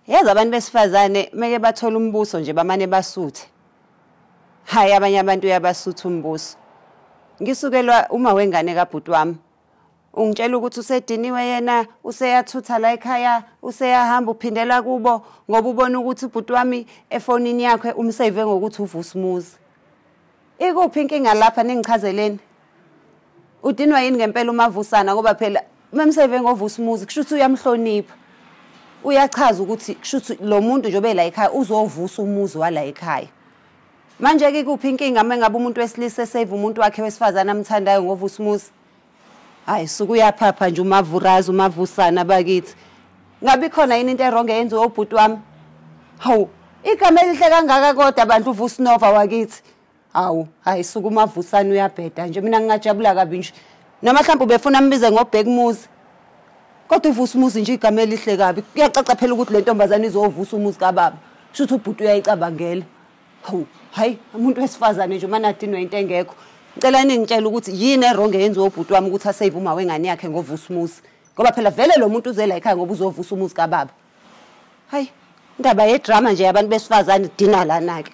Yazi abantu besifazane meke bathola umbuso nje bamane basuthe. Hayi, abanye abantu uyabasutha umbuso. Ngisukelwa uma wengane kabhuti wami. Ungitshela ukuthi usediniwe yena, useyathutha la ekhaya, useyahamba uphindela kubo ngoba ubona ukuthi ubhuti wami efonini yakhe umsave ngokuthi uVusumuzi. Ikuphi inkinga lapha, ningichazeleni? Udinwa yini ngempela uMavusana? Ngoba phela memsave ngoVusumuzi kusho ukuthi uyamhlonipha. Uyachaza ukuthi kusho ukuthi lo muntu njengoba la ekhaya uzovusa umuzi wala ekhaya. Manje ke kuphi inkinga mengabe umuntu wesilisa esave umuntu wakhe wesifazane amthandayo ngoVusumuzi? Hayi, suku uyaphapha nje uMavurazi, uMavusana bakithi. Ngabe ikhona yini into e-wrong eyenziwe ubhuti wami? Hawu, igama elihle kangaka kodwa abantu, uVusinova wakithi. Hawu, hayi suku uMavusana uyabheda nje, mina ngingajabula kabi nje. Noma mhlawumbe ubefuna ambize ngoBhekumuzi. Kodwa uVusumuzi nje igama elihle kabi. Kuyacaca phela ukuthi le ntombazane izovusa umuzi kababa. Kusho ukuthi ubhuti uyayicabangela. Hawu, hayi umuntu wesifazane nje uma nadinwa into engekho. Ngicela ningitshele ukuthi yini e-wrong eyenziwe ubhuti wami ukuthi asave uma wengane yakhe ngoVusumuzi. Ngoba phela vele lo muntu uze la ekhaya ngoba uzovusa umuzi kababa. Hayi, indaba yedrama nje yabantu besifazane dina lana ke.